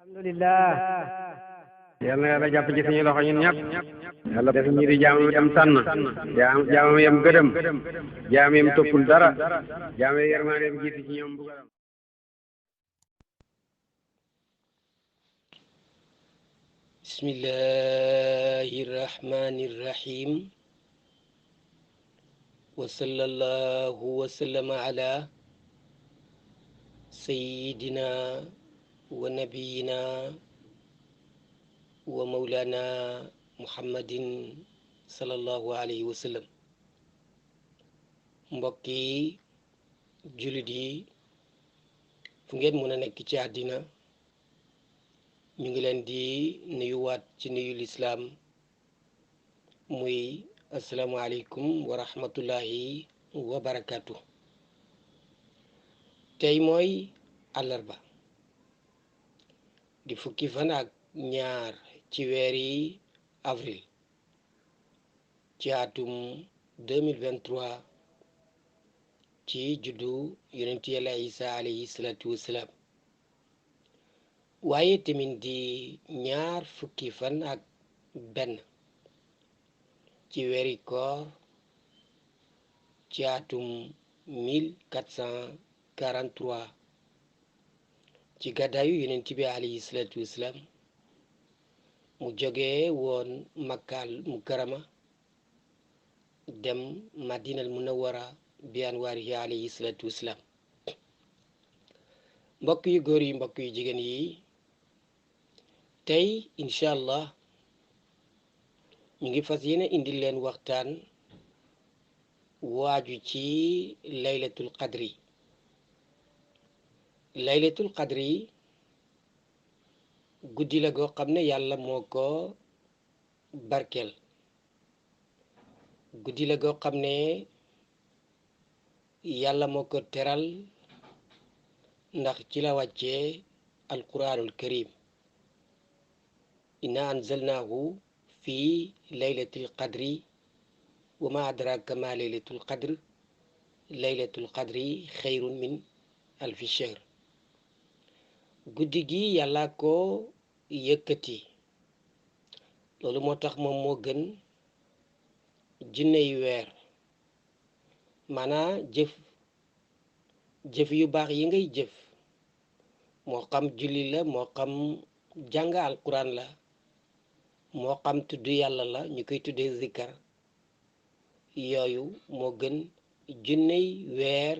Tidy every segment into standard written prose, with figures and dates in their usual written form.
alhamdulillah yal na yàlla jàpp ci suñu loxo ñun ñëpp yàlla def ñu di jaamam yam tànn jaamam yam gëdëm jaam yam toppul dara jaam yam yërmandeem jiitu ci ñoom bugaram bismillahi rahmani rahim wa sallallahu wa sallama ala sayyidina wa nabiyina wa mawlana muhammadin sallallahu alayhi wa sallam. mbokki jullit yi fu ngeen mën a nekk ci àddina ñu ngi leen di nuyuwaat ci nuyu lislaam muy asalaamualeykum wa rahmatullahi wa barakaatu. tey mooy àllarba di fukki fan ak ñaar ci weeri avril ci atum 2023 ci juddu yonent yàlla isa alayhi salaatu wassalaam, waaye tamit di ñaar fukki fan ak benn ci weeri koor ci atum 1443 ci gàddaayu yonent bi alayhi salaatu wassalaam, mu jógee woon Makkal Mukarrama dem Madinal Munawwara bi anwaarihi alayhi salaatu wassalaam. mbokk yu góor yi, mbokk yu jigéen yi, tey incha allah ñu ngi fas yéene indil leen waxtaan waaju ci laylatul qadri. laylatul qadri guddi la goo xam ne yàlla moo ko barkeel, guddi la goo xam ne yàlla moo ko teral ndax ci la wàccee alquranul karim. inna anzalnahu fi laylatil qadri wa ma adraka ma laylatul qadr laylatul qadri xayrun min alfi shahr. guddi gi yàlla ko yëkkati, loolu moo tax moom moo gën junney weer. maanaa jëf yu baax yi ngay jëf, moo xam julli la, moo xam jàng alquran la, moo xam tudd yàlla la, ñu koy tuddee zikkar, yooyu moo gën junney weer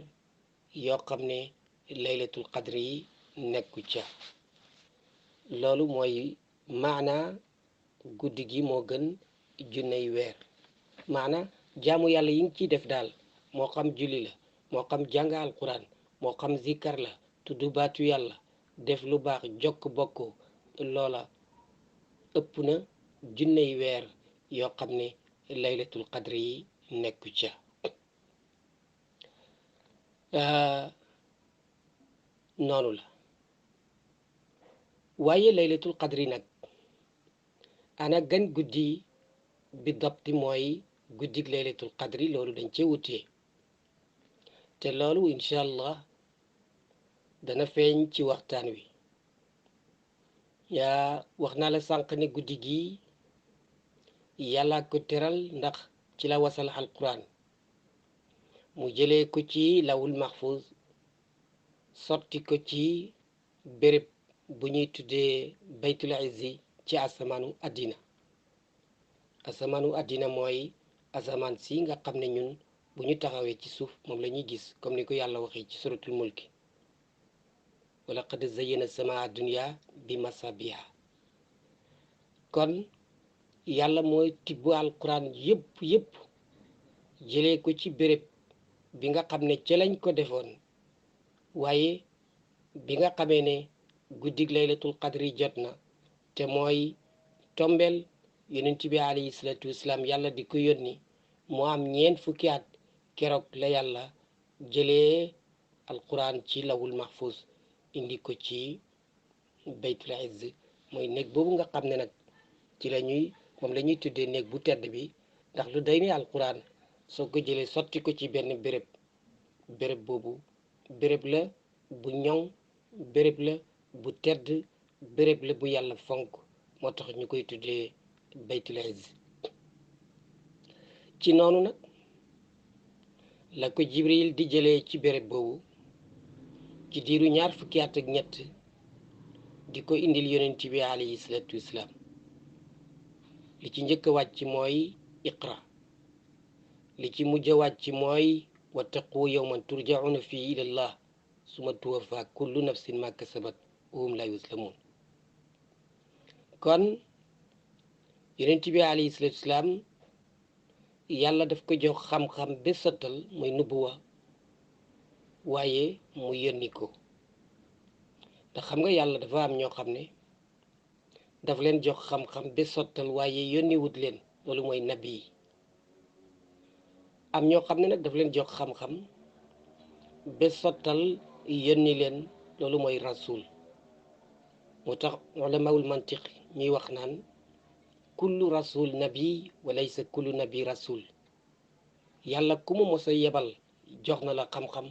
yoo xam ne laylatul qadri yi nekku ca. loolu mooy maana guddi gi moo gën junney weer. maana jaamu yàlla yi ngi ciy def daal, moo xam julli la, moo xam jàng alquran, moo xam zikkar la, tudd baatu yàlla, def lu baax, jokk bokk, loola ëpp na junney weer yoo xam ne laylatul qadri yi nekku ca. noonu la. waaye laylatul qadri nag ana gan guddi bi dabti mooy guddig laylatul qadri, loolu dañ cee wutee, te loolu incha allah dana feeñ ci waxtaan wi. yaa wax naa la sànq ne guddi gi yàlla ko teral ndax ci la wasal alquran, mu jëlee ko ci lawul mahfuz sotti ko ci béréb bu ñuy tuddee baytul izzi ci asamaanu àddina. asamaanu àddina mooy asamaan si nga xam ne ñun bu ñu taxawee ci suuf moom la ñuy gis, comme ni ko yàlla waxee ci suratul mulki, wala qad zayyana samaa dunya bi masabiha. kon yàlla mooy tibb alquran yëpp jëlee ko ci béréb bi nga xam ne ca lañ ko defoon. waaye bi nga xamee ne guddig laylatul qadri jot na, te mooy tombel yonent bi alayhi salaatu wasalaam yàlla di ko yónni, moo am ñeent fukki at, keroog la yàlla jëlee alquran ci lawul mahfuz indi ko ci baytul izz, mooy néeg boobu nga xam ne nag ci la ñuy moom la ñuy tuddee néeg bu tedd bi, ndax lu day ni alquran soo ko jëlee sotti ko ci benn béréb boobu béréb la bu ñoŋ, béréb la bu tedd, béréb la bu yàlla fonk moo tax ñu koy tuddee baytul izz. ci noonu nag la ko Jibril di jëlee ci béréb boobu ci diiru 20 at ak ñett di ko indil yonent bi alayhi salaatu wasalaam. li ci njëkk a wàcc mooy iqra, li ci mujj a wàcc mooy wattaqu yawman turjauna fii ilallah summa tuwaffa kullu nafsin ma kasabat wa hum la yuslamun. kon yonent bi alayhi salaatu wasalaam yàlla daf ko jox xam-xam ba sottal muy nubuwa, waaye mu yónni ko. ndax xam nga yàlla dafa am ñoo xam ne daf leen jox xam-xam ba sottal waaye yónni wut leen, loolu mooy nabi yi. am ñoo xam ne nag daf leen jox xam-xam ba sottal yónni leen, loolu mooy rasul. moo tax ulamaul mantiq ñuy wax naan kullu rasul nabi wa laysa kullu nabi rasul. yàlla ku mu mos a yebal jox na la xam-xam,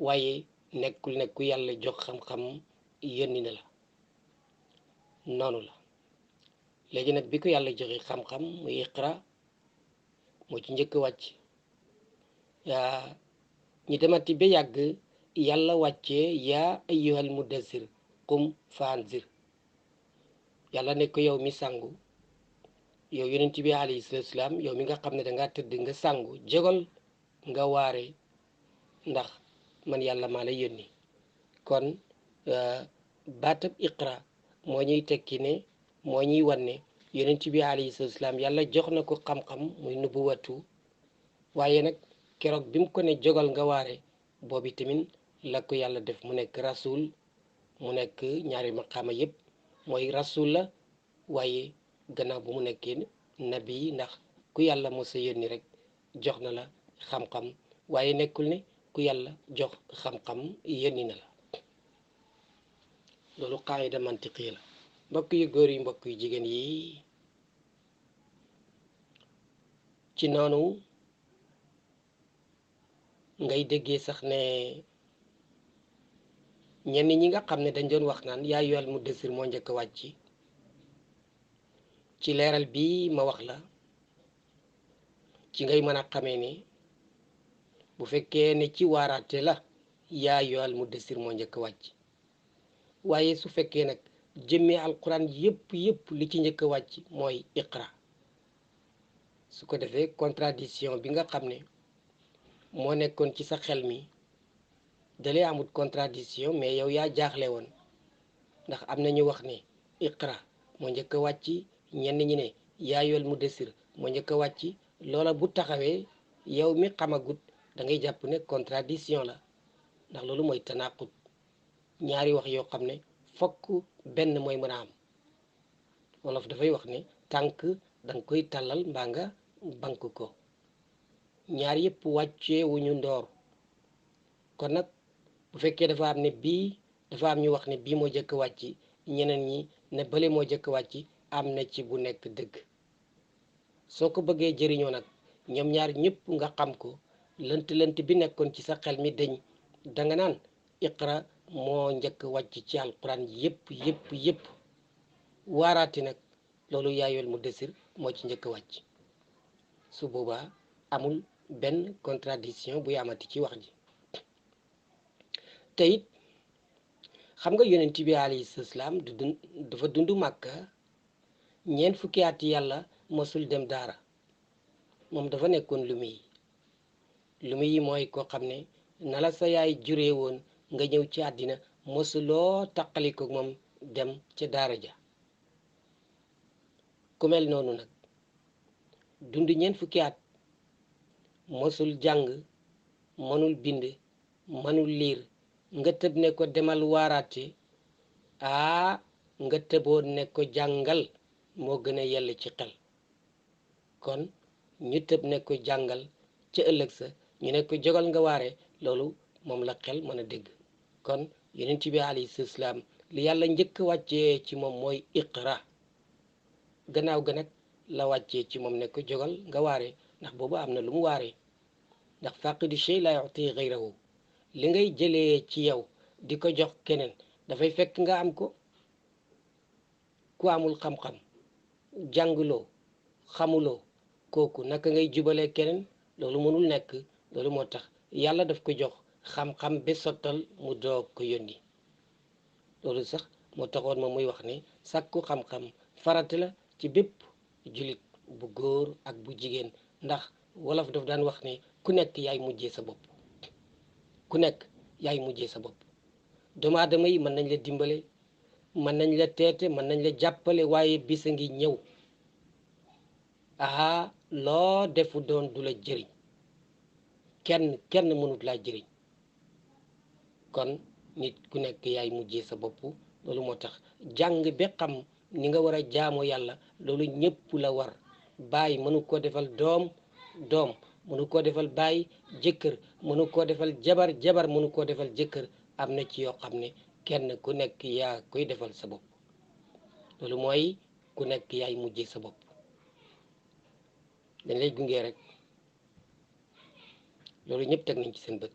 waaye nekkul ne ku yàlla jox xam-xam yónni na la. noonu la. léegi nag bi ko yàlla joxe xam-xam muy iqra moo ci njëkk wàcc. ñi demati ba yàgg yàlla wàccee yaa ayyuhal mudassir qum faanzir. yàlla ne ko yow mi sangu, yow yonent bi alayhi salaatu salaam, yow mi nga xam ne dangaa tëdd nga sangu, jógal nga waare ndax man yàlla maa la yónni. kon baatab iqra moo ñuy tekki ne moo ñuy wan ne yonent bi alayhi salaatu salaam yàlla jox na ko xam-xam muy nubuwatu, waaye nag keroog bi mu ko ne jógal nga waare boobu tamit la ko yàlla def mu nekk rasul, mu nekk ñaari maqaama yépp mooy rasul la, waaye gannaaw bu mu nekkee nabi, ndax ku yàlla mos a yónni rek jox na la xam-xam, waaye nekkul ne ku yàlla jox xam-xam yónni na la. loolu qaayida mantiqi la. mbokk yu góor yi, mbokk yu jigéen yi, ci noonu ngay déggee sax ne ñenn ñi nga xam ne dañ doon wax naan yaa ayyuhal mudassir moo njëkk a wàcc, ci leeral bi ma wax la ci ngay mën a xamee ne bu fekkee ne ci waaraate la yaa ayyuhal mudassir moo njëkk a wàcc, waaye su fekkee nag jëmmee alquran yépp li ci njëkk a wàcc mooy iqra. su ko defee contradiction bi nga xam ne moo nekkoon ci sa xel mi dalee amul contradiction, mais yow yaa jaaxle woon, ndax am na ñu wax ne iqra moo njëkk a wàcc, ñenn ñi ne yaa ayyuhal mudassir moo njëkk a wàcc. loola bu taxawee yow mi xamagut da ngay jàpp ne contradiction la, ndax loolu mooy tanaqut, ñaari wax yoo xam ne fokk benn mooy mën a am. wolof dafay wax ne tànk danga koy tàllal mbaa nga bank ko, ñaar yëpp wàccee wu ñu ndoor. kon nag bu fekkee dafa am ne bii, dafa am ñu wax ne bii moo jëkk wàcc, ñeneen ñi ne bële moo jëkk wàcc, am na ci bu nekk dëgg. soo ko bëggee jëriñoo nag ñoom ñaar ñëpp nga xam ko, lënt bi nekkoon ci sa xel mi dañ, danga naan iqra moo njëkk wàcc ci alquran yëpp. waaraati nag loolu yaa ayyuhal mudassir moo ci njëkk wàcc. su boobaa amul benn contradiction buy amati ci wax ji. te it xam nga yonent bi alayhi salaam dafa dund Màkka 40 at yàlla mosul dem daara. moom dafa nekkoon lumi yi mooy koo xam ne na la sa yaay juree woon nga ñëw ci àddina mosuloo taqaliko moom dem ca daara ja. ku mel noonu nag dund 40 at mosul jàng, mënul bind, mënul liir, nga tëb ne ko demal waaraate, nga tëboon ne ko jàngal moo gën a yell ci xel. kon ñu tëb ne ko jàngal, ca ëllëg sa ñu ne ko jógal nga waare, loolu moom la xel mën a dégg. kon yonent bi alayhi salaam li yàlla njëkk wàccee ci moom mooy iqra. gannaaw ga nag la wàccee ci moom ne ko jógal nga waare, ndax boobu am na lu mu waaree. ndax faqidu shay la yu'ti ghayrahu, li ngay jëlee ci yow di ko jox keneen dafay fekk nga am ko. ku amul xam-xam jànguloo xamuloo kooku naka ngay jubalee keneen loolu mënul nekk. loolu moo tax yàlla daf ko jox xam-xam ba sottal mu doog ko yónni loolu sax moo taxoon moom muy wax ne sàkku xam-xam farata la ci bépp jullit bu góor ak bu jigéen ndax wolof daf daan wax ne ku nekk yaay mujjee sa bopp ku nekk yaay mujjee sa bopp doomu aadama yi mën nañ la dimbale mën nañ la teete mën nañ la jàppale waaye bisa ngi ñëw loo defu doon du la jëriñ kenn mënut laa jëriñ kon nit ku nekk yaay mujjee sa bopp loolu moo tax jàng ba xam ni nga war a jaamoo yàlla loolu ñëpp la war baay mënu koo defal doom mënu koo defal baay jëkkër mënu koo defal jabar mënu koo defal jëkkër am na ci yoo xam ne kenn ku nekk yaa koy defal sa bopp loolu mooy ku nekk yaay mujjee sa bopp dañ lay gungee rek loolu ñëpp teg nañ ci seen bët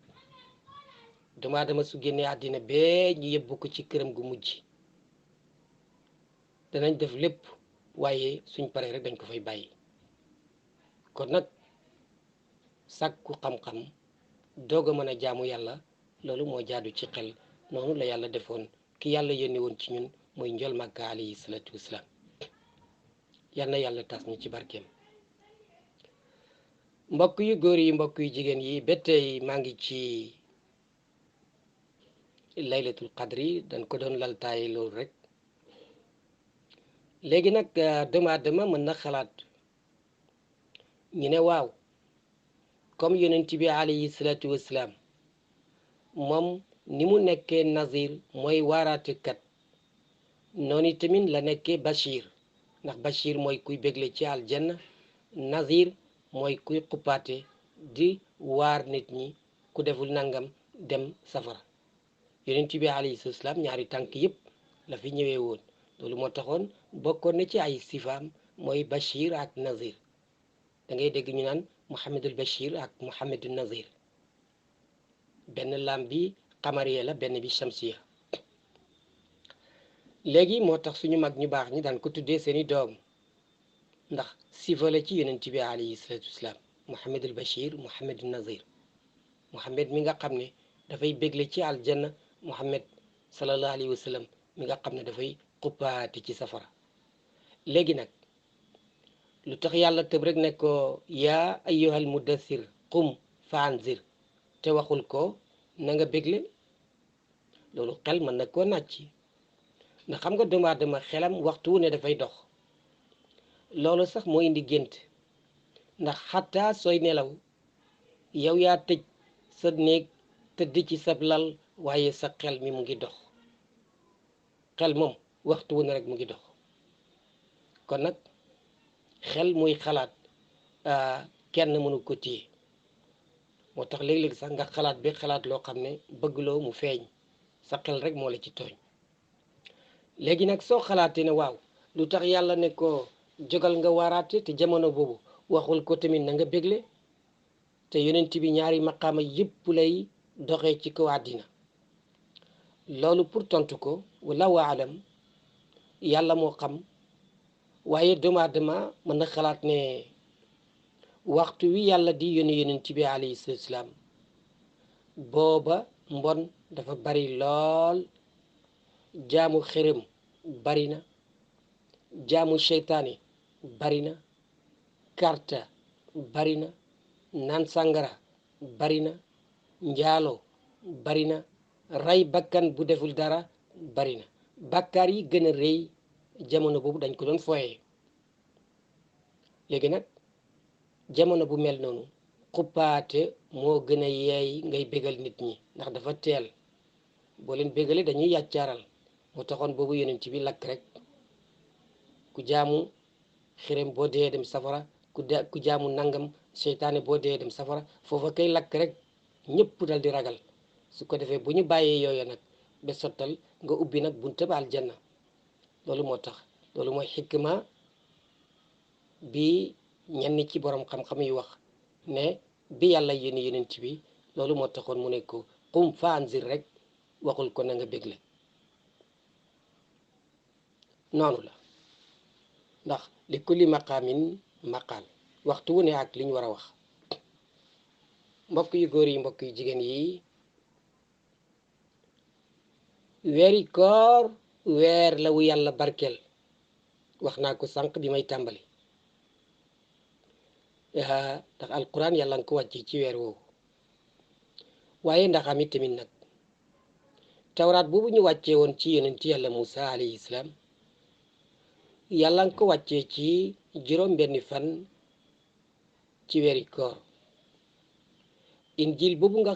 doomu aadama su génnee àddina bee ñu yóbbu ko ci këram gu mujj danañ def lépp waaye suñ paree rek dañ ko fay bàyyi kon nag sàkku xam-xam doog a mën a jaamu yàlla loolu moo jaadu ci xel noonu la yàlla defoon ki yàlla yónni woon ci ñun mooy njol màkka alayhi salaatu wasalaam yal na yàlla tas ñu ci barkeem mbokk yu góor yi mbokk yu jigéen yi ba tey maa ngi ci laylatul qadri dañ ko doon laltaaye loolu rek léegi nag doomu aadama mën na xalaat ñu ne waaw comme yonent bi alayhi salaatu wasalaam moom ni mu nekkee nazir mooy waaraatekat noonu tamit la nekkee bashir ndax bashir mooy kuy bégle ci aljanna nazir mooy kuy xuppaate di waar nit ñi ku deful nangam dem safara yonent bi alayhi salaam ñaari tànk yëpp la fi ñëwee woon loolu moo taxoon bokkoon na ci ay sifaam mooy bashir ak nazir da ngay dégg ñu naan Muhammadul Bashir ak Muhammadul Nazir benn lam bi xamariya la benn bi shamsiya léegi moo tax suñu mag ñu baax ñi daan ko tuddee seeni doom ndax sifa la ci yonent bi alayhi salaatu wasalaam Muhammadul Bashir Muhammadul Nazir Muhammad mi nga xam ne dafay bégle ci aljanna Muhammad sallallahu alayhi wa sallam mi nga xam ne dafay xuppaati ci safara léegi nag lu tax yàlla tëb rek ne ko yaa ayyuhal mudassir qum fa anzir te waxul ko na nga bégle loolu xel mën na koo nàcc ndax xam nga doomu aadama xelam waxtu wu ne dafay dox loolu sax moo indi gént ndax xataa sooy nelaw yow yaa tëj sa néeg tëdd ci sa lal waaye sa xel mi mu ngi dox xel moom waxtu wu ne rek mu ngi dox kon nag xel muy xalaat kenn mënu ko téye moo tax léeg-léeg sax nga xalaat bi xalaat loo xam ne bëggloo mu feeñ sa xel rek moo la ci tooñ léegi nag soo xalaatee ne waaw lu tax yàlla ne ko jógal nga waaraate te jamono boobu waxul ko tamit na nga bégle te yonent bi ñaari maqaama yëpp lay doxee ci kaw àddina loolu pour tontu ko wallahu aalam yàlla moo xam waaye doomu aadama mën na xalaat ne waxtu wi yàlla di yónni yonent bi alayhi salaatu salaam booba mbon dafa bari lool jaamu xërëm bari na jaamu seytaane bari na karta bari na naan sàngara bari na njaalo bari na rey bakkan bu deful dara bari na bakkaar yi gën a rëy jamono boobu dañ ko doon foyee léegi nag jamono bu mel noonu xuppaate moo gën a yeey ngay bégal nit ñi ndax dafa teel boo leen bégalee dañuy yàccaaral moo taxoon boobu yonent bi lakk rek ku jaamu xërëm boo dee dem safara ku jaamu nangam seytaane boo dee dem safara foofa kay lakk rek ñëpp dal di ragal su ko defee bu ñu bàyyee yooyu nag ba sottal nga ubbi nag bunta ba aljanna loolu moo tax loolu mooy xikma bi ñenn ci borom xam-xam yi wax ne bi yàlla yónni yonent bi loolu moo taxoon mu ne ko qum fa anzir rek waxul ko na nga bégle noonu la ndax li kulli maqaamin maqaal waxtu wu ne ak liñ war a wax. mbokk yu góor yi mbokk yu jigéen yi weeri koor weer la wu yàlla barkeel wax naa ko sànq bi may tàmbali ndax alquran yàlla nga ko wàcce ci weer woowu waaye ndax amit tamit nag tawraat boobu ñu wàccee woon ci yonent yàlla Musa alayhi salaam yàlla nga ko wàccee ci juróom benni fan ci weeri koor injil boobu nga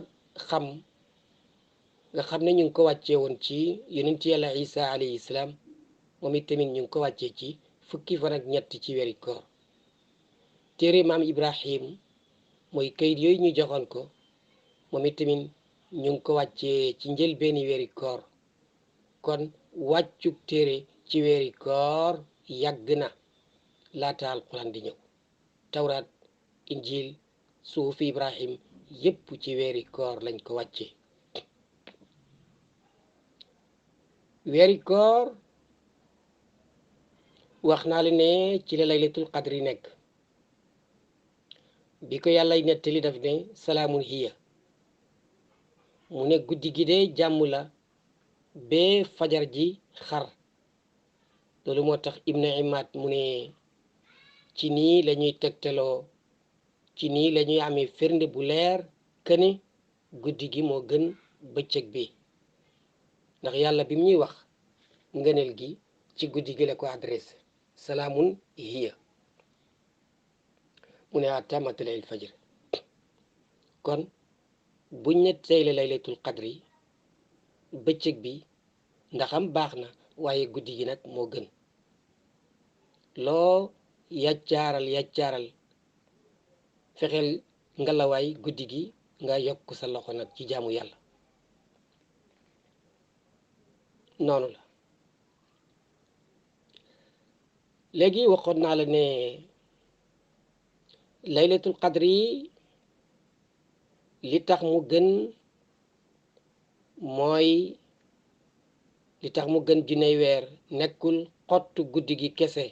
xam ne ñu ngi ko wàccee woon ci yonent yàlla Isa alayhi salaam moom it tamit ñu ngi ko wàccee ci fukki fan ak ñett ci weeri koor téere maam Ibrahim mooy kayit yooyu ñu joxoon ko moom it tamit ñu ngi ko wàccee ci njëlbeeni weeri koor kon wàccuk téere ci weeri koor yàgg na laata alquran di ñëw tawraat injil suufi Ibrahim yépp ci weeri koor lañ ko wàccee weeri koor wax naa la ne ci la laylatul qadri nekk bi ko yàlla nettali daf ne salaamun hiya mu ne guddi gi de jàmm la bee fajar ji xar loolu moo tax ibnu imaat mu ne ci nii lañuy tegtaloo ci nii lañuy amee firnde bu leer këne guddi gi moo gën bëccëg bi ndax yàlla bi mu ñuy wax ngëneel gi ci guddi gi la ko adressé salaamun hiya mu ne hatta matla'il fajr kon buñ ne tey la laylatul qadri bëccëg bi ndaxam baax na waaye guddi gi nag moo gën loo yaccaaral fexeel ngalawaay guddi gi nga yokk sa loxo nag ci jaamu yàlla noonu la léegi waxoon naa la ne laylatul qadri li tax mu gën mooy li tax mu gën junney weer nekkul xottu guddi gi kese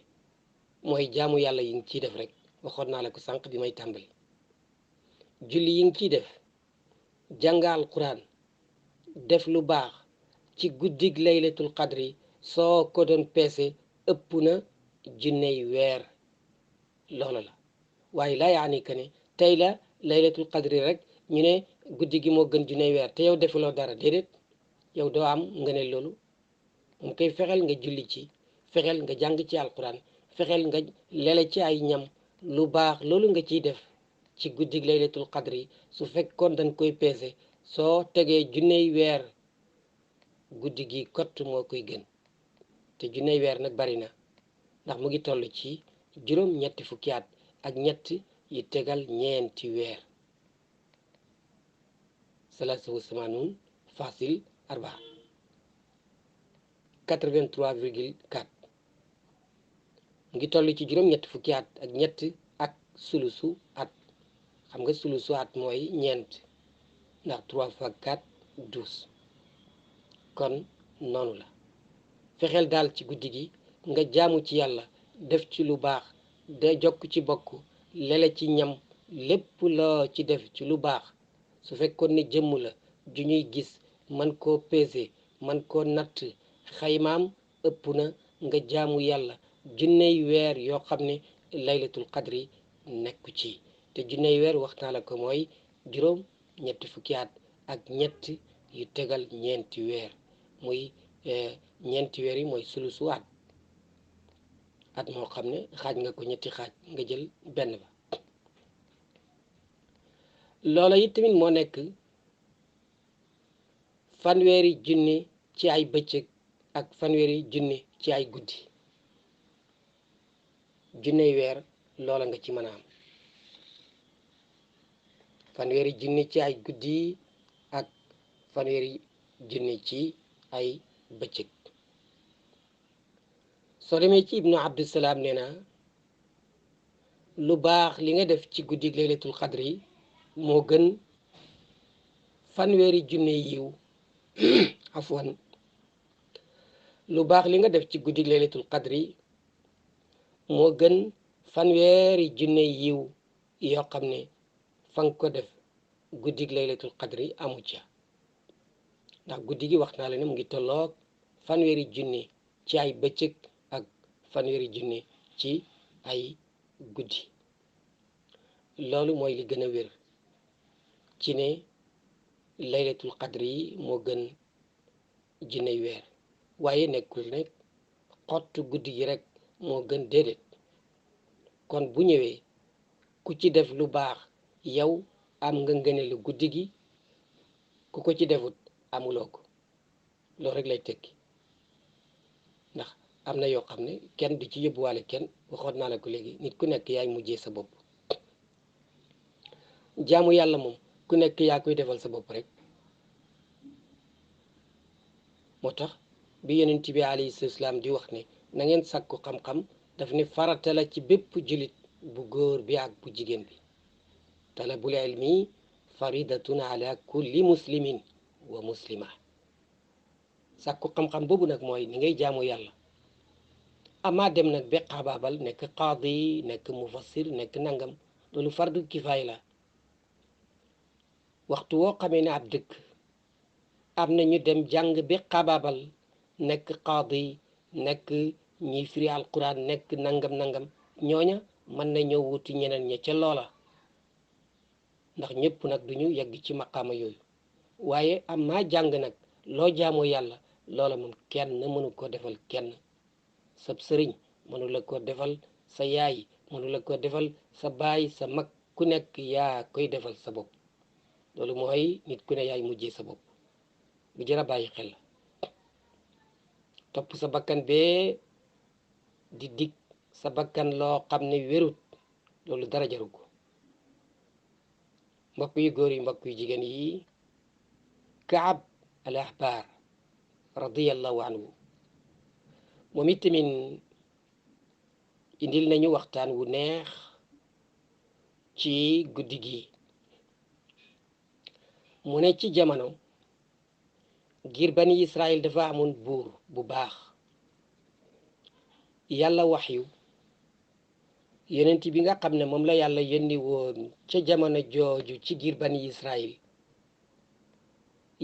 mooy jaamu yàlla yi ngi ciy def rek waxoon naa la ko sànq bi may tàmbali julli yi ngi ciy def jàngal quran def lu baax ci guddig laylatul qadri soo ko doon peese ëpp na junney weer loolu la waaye laa yaani que ne tey la laylatul qadri rek ñu ne guddi gi moo gën junney weer te yow defuloo dara déedéet yow doo am nga ne loolu mu koy fexeel nga julli ci fexeel nga jàng ci alquran fexeel nga lele ci ay ñam lu baax loolu nga ciy def ci guddig laylatul qadri su fekkoon dañ koy peese soo tegee junney weer guddi gi kott moo koy gën te junney weer nag bari na ndax mu ngi toll ci juróom ñetti fukki at ak ñett yi tegal ñeenti weer salasa wa samanuun fasil arba 83,4 mu ngi toll ci juróom ñetti fukki at ak ñett ak sulusu at xam nga sulusu at mooy ñeent ndax 3 fois 4 12 kon noonu la fexeel daal ci guddi gi nga jaamu ci yàlla def ci lu baax de jokk ci bokk lele ci ñam lépp loo ci def ci lu baax su fekkoon ne jëmm la ju ñuy gis man koo peese man koo natt xaymaam ëpp na nga jaamu yàlla junney weer yoo xam ne laylatul qadri nekku ci te junney weer wax naa la ko mooy juróom ñetti fukki at ak ñett yu tegal ñeenti weer muy ñeenti weer yi mooy sulusu at moo xam ne xaaj nga ko ñetti xaaj nga jël benn ba loola it tamit moo nekk fanweeri junni ci ay bëccëg ak fanweeri junni ci ay guddi junney weer loola nga ci mën a am fanweeri junni ci ay guddi ak fanweeri junni ci ay bëccëg soo demee ci ibnu abdusalaam nee na lu baax li nga def ci guddi laylatul qadri moo gën fanweeri junne yiw afwan lu baax li nga def ci guddi laylatul qadri moo gën fanweeri junne yiw yoo xam ne fa nga ko def guddig laylatul qadri amu ca ndax guddi gi wax naa la ne mu ngi tolloog fanweeri junne ci ay bëccëg ak fanweeri junne ci ay guddi loolu mooy li gën a wér ci ne laylatul qadri yi moo gën junney weer waaye nekkul nekk xottu guddi gi rek moo gën déedéet kon bu ñëwee ku ci def lu baax yow am nga ngëneelu guddi gi ku ko ci defut amuloo ko loolu rek lay tekki ndax am na yoo xam ne kenn du ci yóbbuwaale kenn waxoon naa la ko léegi nit ku nekk yaay mujjee sa bopp jaamu yàlla moom ku nekk yaa koy defal sa bopp rek moo tax bi yonent bi alayhi salaam di wax ne na ngeen sàkku xam-xam daf ne farata la ci bépp jullit bu góor bi ak bu jigéen bi talabul ilmi faridatun ala kulli muslimin wa muslima sàkku xam-xam boobu nag mooy ni ngay jaamu yàlla amaa dem nag ba xaabaabal nekk qaadi nekk mufassir nekk nangam loolu fardu kifaay la waxtu woo xamee ne ab dëkk am na ñu dem jàng ba xaabaabal nekk qaadi nekk ñiy firi alquran nekk nangam ñooña mën na ñëw wuti ñeneen ña ca loola ndax ñëpp nag duñu yegg ci maqaama yooyu waaye am maa jàng nag loo jaamoo yàlla loola moom kenn mënu ko defal kenn sa sëriñ mënu la ko defal sa yaay mënu la ko defal sa baay sa mag ku nekk yaa koy defal sa bopp loolu mooy nit ku ne yaay mujjee sa bopp bu jar a bàyyi xel la topp sa bakkan bee di dig sa bakkan loo xam ne wérut loolu dara jaru ko mbokk yu góor yi mbokk yu jigéen yi Kaab al ahbar radiyallahu anhu moom itamit indil nañu waxtaan wu neex ci guddi gi mu ne ci jamono ngir bani Israël dafa amoon buur bu baax yàlla waxyu yonent bi nga xam ne moom la yàlla yónni woon ca jamono jooju ci ngir bani Israël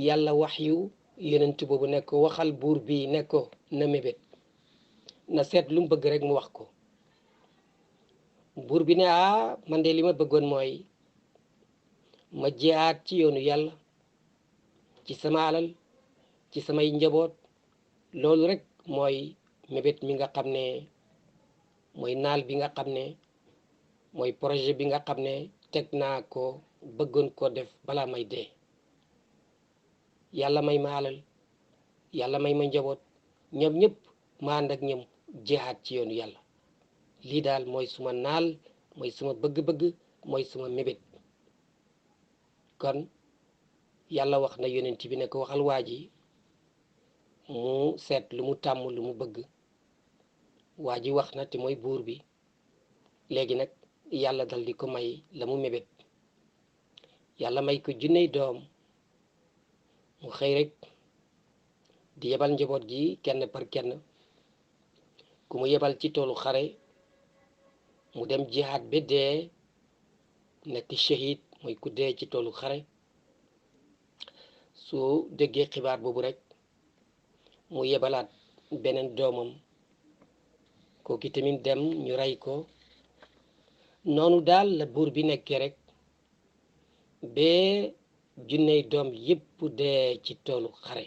yàlla waxyu yonent boobu ne ko waxal buur bi ne ko na mébét na seet lu mu bëgg rek mu wax ko buur bi ne man de li ma bëggoon mooy ma jihaad ci yoonu yàlla ci sama alal ci samay njaboot loolu rek mooy mébét mi nga xam ne mooy naal bi nga xam ne mooy projet bi nga xam ne teg naa ko bëggoon ko def balaa may dee yàlla may ma alal yàlla may ma njaboot ñoom ñëpp ma ànd ak ñoom jihaad ci yoonu yàlla lii daal mooy suma naal mooy suma bëgg-bëgg mooy suma mébét kon yàlla wax na yonent bi ne ko waxal waa ji mu seet lu mu tàmm lu mu bëgg waa ji wax na te mooy buur bi léegi nag yàlla dal di ko may la mu mébét yàlla may ko junney doom mu xëy rek di yebal njaboot gi kenn par kenn ku mu yebal ci toolu xare mu dem jihaad ba dee nekk shahid mooy ku dee ci toolu xare su déggee xibaar boobu rek mu yebalaat beneen doomam kooku tamit dem ñu rey ko noonu daal la buur bi nekkee rek ba junney doom yépp dee ci toolu xare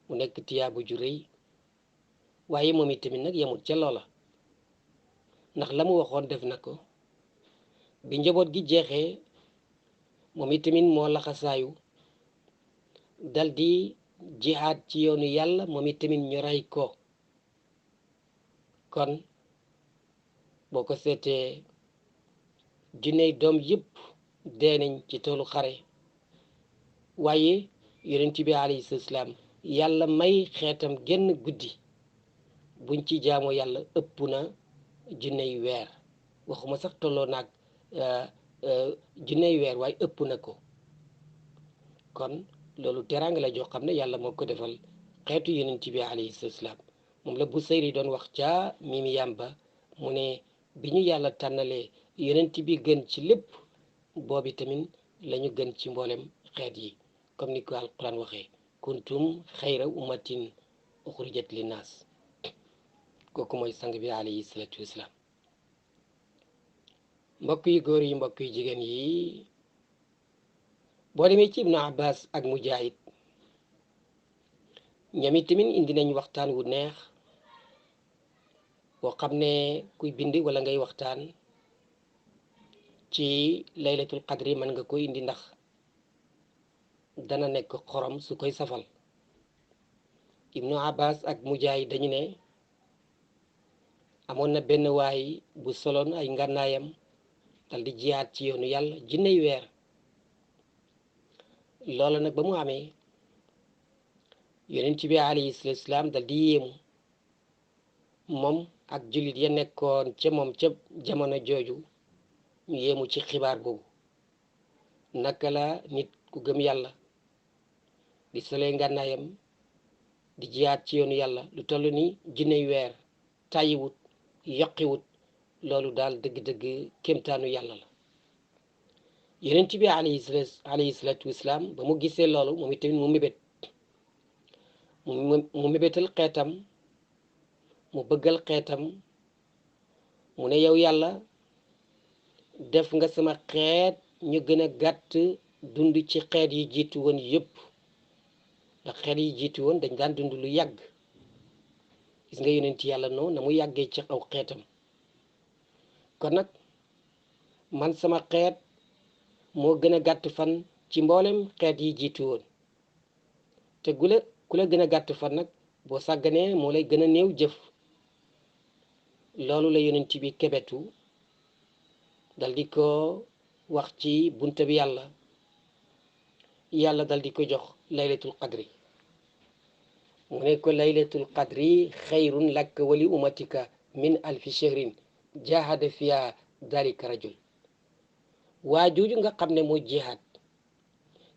mu nekk tiyaabu ju rëy waaye moom itamit nag yemul ca loola ndax la mu waxoon def na ko bi njaboot gi jeexee moom itamit moo laxasaayu dal di jihaad ci yoonu yàlla moom itamit ñu rey ko kon boo ko seetee junney doom yépp dee nañ ci toolu xare waaye yonent bi alayhi salaam yàlla may xeetam genn guddi buñ ci jaamoo yàlla ëpp na junney weer waxuma sax tolloo naag junney weer waaye ëpp na ko kon loolu teraanga la joo xam ne yàlla moo ko defal xeetu yonent bi alayhi salaam moom la Busayri doon wax ca mimi yamba mu ne bi ñu yàlla tànnalee yonent bi gën ci lépp boobi tamit lañu gën ci mboolem xeet yi comme ni ko alquran waxee kuntum xayra ummatin uxrijat linnaas kooku mooy sang bi alayhi salatu wasalaam. mbokk yi góor yi mbokk yi jigéen yi boo demee ci ibnu abbas ak mujahid ñoom tamit indi nañ waxtaan wu neex boo xam ne kuy bind wala ngay waxtaan ci laylatul qadri mën nga koy indi ndax dana nekk xorom su koy safal. ibnu abbas ak mujahid dañu ne amoon na benn waay bu soloon ay ngànnaayam dal di jihaat ci yoonu yàlla jinney weer. loola nag ba mu amee yonent bi alayhi salaatu salaam dal di yéemu moom ak jullit ya nekkoon ca moom ca jamono jooju ñu yéemu ci xibaar boobu. naka la nit ku gëm yàlla di solee ngànnaayam di jihaat ci yoonu yàlla lu toll ni jinney weer tàyyiwut yokkiwut loolu daal dëgg-dëgg kéemtaanu yàlla la. yonent bi alayhi salaatu wasalaam ba mu gisee loolu moom itamit mu mébétal xeetam mu bëggal xeetam mu ne yow yàlla def nga sama xeet ñu gën a gàtt dund ci xeet yi jiitu woon yëpp ndax xeet yi jiitu woon dañ daan dund lu yàgg. gis nga yonent yàlla noonu na mu yàggee ci aw xeetam kon nag man sama xeet moo gën a gàtt fan ci mboolem xeet yi jiitu woon te ku la gën a gàtt fan nag boo sàgganee moo lay gën a néew jëf. loolu la yonent bi kebetu dal di ko wax ci bunta bi yàlla dal di ko jox laylatul qadri mu ne ko laylatul qadri xayrun laka wali umatika min alfi shahrin jahada fiya dalika rajul. waa jooju nga xam ne moo jihaad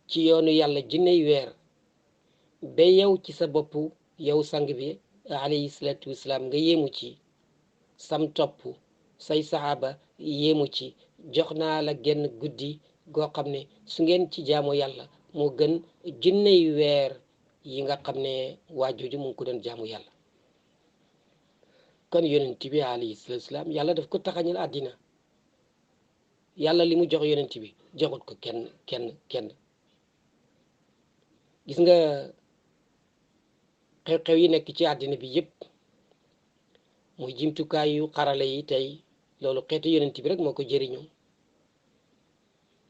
ci yoonu yàlla jinney weer ba yow ci sa bopp yow sang bi alayhi salaatu wasalaam nga yéemu ci sam topp say saxaaba yéemu ci jox naa la genn guddi goo xam ne su ngeen ci jaamu yàlla moo gën jinney weer yi nga xam ne waa jooju mu ngi ko doon jaamu yàlla. kon yonent bi alayhi salaatu wasalaam yàlla daf ko taxañal àddina. yàlla li mu jox yonent bi joxut ko kenn gis nga xew-xew yi nekk ci àddina bi yépp muy jimtukaay yu xarale yi tey loolu xeetu yonent bi rek moo ko jëriñoo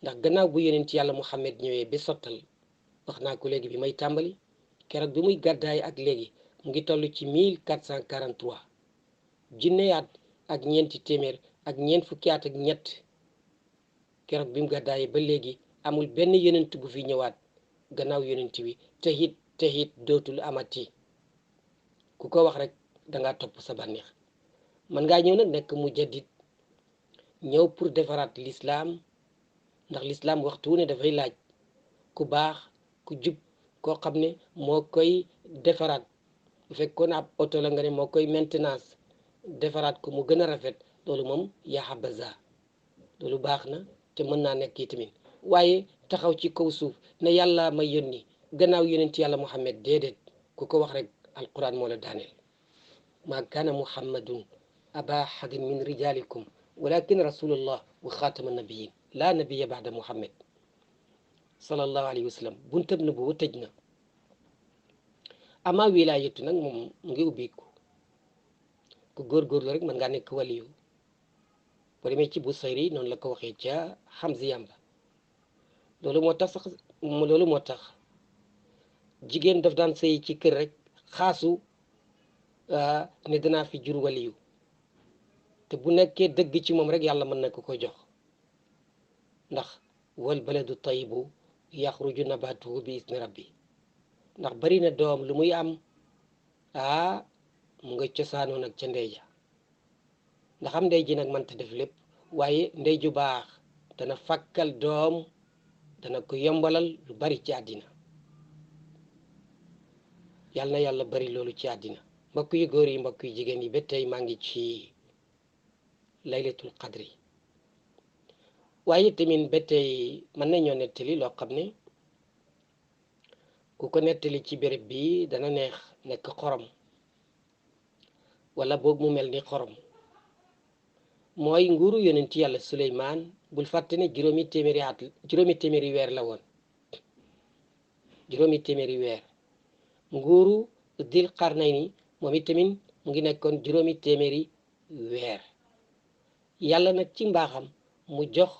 ndax gannaaw bu yonent yàlla Muhammad ñëwee ba sottal wax naa ko léegi bi may tàmbali keroog bi muy gàddaay ak léegi mu ngi toll ci 1443 junne at ak ñeenti téeméer ak ñeent fukki at ak ñett keroog bi mu gàddaay ba léegi amul benn yonent bu fi ñëwaat gannaaw yonent bi te it dootul amati. ku ko wax rek dangaa topp sa bànneex. man ngaa ñëw nag nekk mujaddid ñëw pour defaraat l'islam ndax l'islam waxtu wu ne dafay laaj ku baax ku jub koo xam ne moo koy defaraat. bu fekkoon ab oto la nga ne moo koy maintenance defaraat ko mu gën a rafet loolu moom yaa habaza loolu baax na te mën naa nekk tamit waaye taxaw ci kaw suuf ne yàlla ma yónni gannaaw yonent yàlla Muhammad déedéet ku ko wax rek alquran moo la daaneel. maa kaana muhammadun aba ahadin min rijalikum walakin rasulullah wa xaatama nabiyin laa nabiya baada muhammad sallallahu alayhi wa sallam buntab na boobu tëj na. ama wilaayatu nag moom mu ngi ubbiku ku góorgóorlu rek mën ngaa nekk waliyu. boo demee ci Busayri noonu la ko waxee ca Hamziyam ba loolu moo tax jigéen daf daan sëy ci kër rek xaasu ne danaa fi jur waliyu te bu nekkee dëgg ci moom rek yàlla mën na ko jox ndax wal baladu tayibu yaxruju nabatuhu bi isni rabbi ndax bari na doom lu muy am mu nga cosaanoo nag ca ndey ja ndax am ndey ji nag mënta def lépp waaye ndey ju baax dana fakkal doom dana ko yombalal lu bari ci àddina. yàlla na yàlla bari loolu ci àddina mbokk yu góor yi mbokk yu jigéen yi ba tey maa ngi ci laylatul qadri waaye tamit ba tey mën nañoo nettali loo xam ne ku ko nettali ci béréb bi dana neex nekk xorom wala boog mu mel ni xorom mooy nguuru yonent yàlla Suleymaan bul fàtte ne juróomi téeméeri weer la woon juróomi téeméeri weer nguuru dil qarnayni moom itamit mu ngi nekkoon juróomi téeméeri weer yàlla nag ci mbaaxam mu jox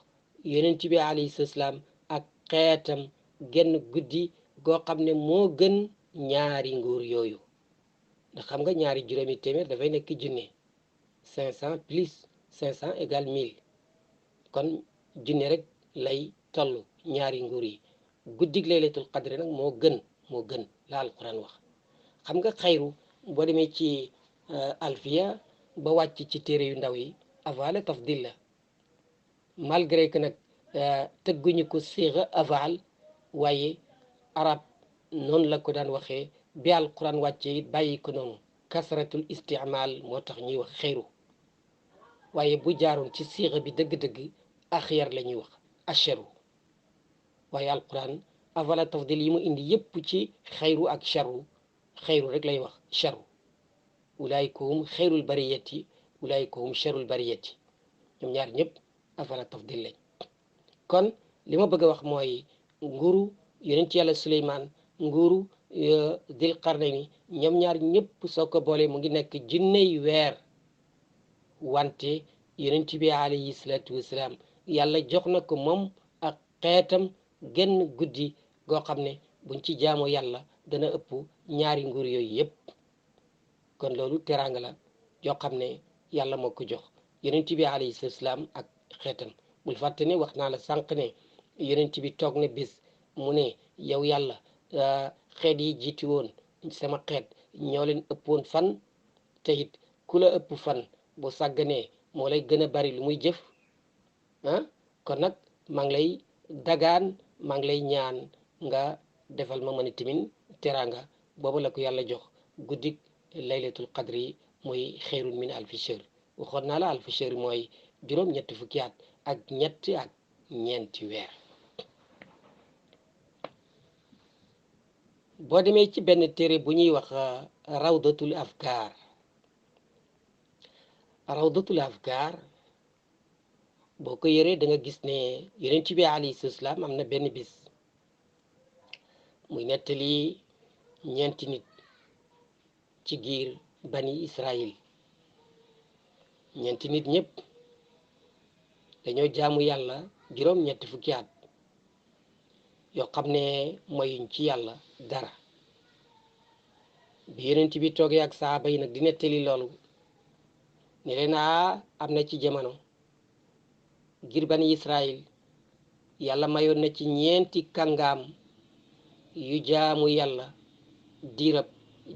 yonent bi alayhi salaam ak xeetam genn guddi goo xam ne moo gën ñaari nguur yooyu ndax xam nga ñaari juróomi téeméer dafay nekk junne 500 plus 500 égale 1000 kon junne rek lay toll ñaari nguur yi guddig laylatul qadri nag moo gën la alquran wax xam nga xayru boo demee ci alfiya ba wàcc ci téere yu ndaw yi aval tafdil la malgré que nag tëgguñu ko sixa aval waaye arab noonu la ko daan waxee bi alquran wàcce it bàyyi ko noonu kasratul istimal moo tax ñuy wax xayru waaye bu jaaroon ci sixa bi dëgg-dëgg axyar la ñuy wax asharu waaye alquran avala tafdil yi mu indi yépp ci xayru ak charu xayru rek lay wax charu ulaayika hum xayrul bariyati ulaayika hum charul bariyati ñoom ñaar ñëpp avala tafdil lañ kon li ma bëgg a wax mooy nguuru yonent yàlla Suleymaan nguuru dil qarnayni ñoom ñaar ñëpp soo ko boolee mu ngi nekk junney weer wante yonent bi alayhi salaatu wasalaam yàlla jox na ko moom ak xeetam genn guddi goo xam ne buñ ci jaamoo yàlla dana ëpp ñaari nguur yooyu yëpp kon loolu teraanga la yoo xam ne yàlla moo ko jox yonent bi alayhi salaam ak xeetam bul fàtte ne wax naa la sànq ne yonent bi toog ne bis mu ne yow yàlla xeet yi jiiti woon sama xeet ñoo leen ëppoon fan te it ku la ëpp fan boo sàgganee moo lay gën a bari lu muy jëf kon nag maa ngi lay dagaan maa ngi lay ñaan nga defal ma mën a timin teraanga boobu la ko yàlla jox guddik laylatul qadri mooy xeyrun min alfi shahr waxoon naa la alfi shahr mooy juróom-ñetti fukki at ak ñetti ak ñeenti weer boo demee ci benn téere bu ñuy wax rawdatul afkaar boo ko yëree da nga gis ne yonent bi alayhi salaam am na benn bis muy nettali ñeenti nit ci giir bani Israël ñeenti nit ñëpp dañoo jaamu yàlla juróom-ñetti fukki at yoo xam ne mayuñ ci yàlla dara bi yonent bi toogee ak saaba yi nag di nettali loolu ne leen am na ci jamono ngir bani Israël yàlla mayoon na ci ñeenti kàngaam yu jaamu yàlla diirab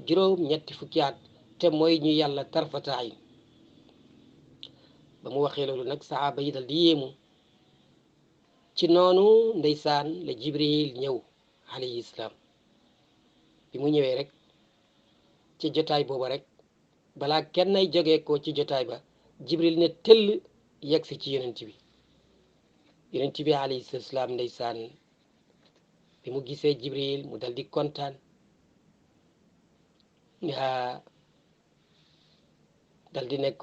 juróom-ñetti fukki at te mooy ñu yàlla tarfataay ba mu waxee loolu nag saaba yi dal di yéemu ci noonu ndeysaan la Jibril ñëw alayhi salaam bi mu ñëwee rek ci jotaay booba rek balaa kenn ay jógee ko ci jotaay ba Jibril ne tëll yegg si ci yonent bi alayhi salaam ndeysaan bi mu gisee Jibril mu dal di kontaan dal di nekk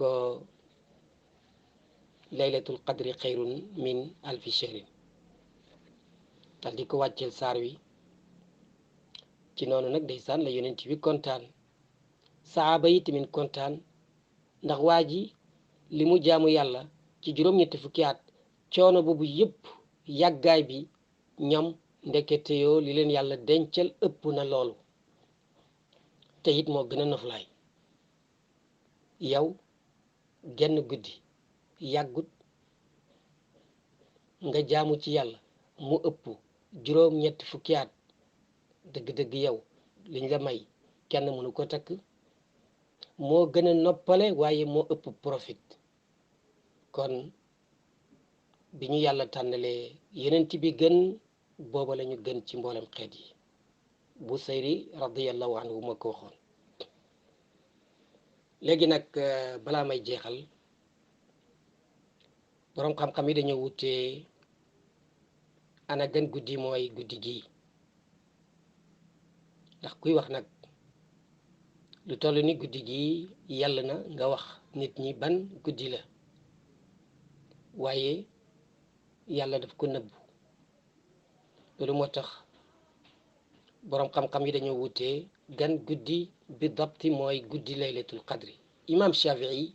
laylatul qadri xayrun min alfi shahrin dal di ko wàcceel saar wi ci noonu nag ndeysaan la yonent bi kontaan saaba yi tamit kontaan ndax waa ji li mu jaamu yàlla ci juróom-ñetti fukki at coono boobu yëpp yàggaay bi ñoom ndekete yoo li leen yàlla dencal ëpp na loolu te it moo gën a noflaay yow genn guddi yàggut nga jaamu ci yàlla mu ëpp juróom-ñetti fukki at dëgg-dëgg yow liñ la may kenn mënu ko takk moo gën a noppale waaye moo ëpp profit kon bi ñu yàlla tànnalee yonent bi gën booba lañu gën ci mboolem xeet yi Busayri radiyallahu anhu ma ko waxoon léegi nag balaa may jeexal boroom xam-xam yi dañoo wutee ana gan guddi mooy guddi gi ndax kuy wax nag lu toll ni guddi gi yàlla na nga wax nit ñi ban guddi la waaye yàlla daf ko nëbbu loolu moo tax boroom xam-xam yi dañoo wutee gan guddi bi dabti mooy guddi laylatul qadri imam Shafii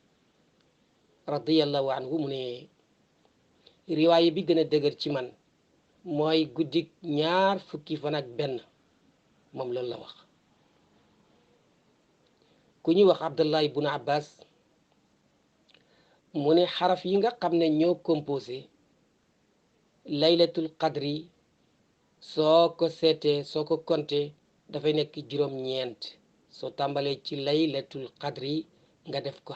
radiyallahu anhu mu ne riwaaye bi gën a dëgër ci man mooy guddi 21 moom loolu la wax ku ñuy wax Abdallah ibn Abbas mu ne xaraf yi nga xam ne ñoo composé laylatul qadri soo ko seetee soo ko compté dafay nekk juróom-ñeent soo tàmbalee ci laylatul qadri nga def ko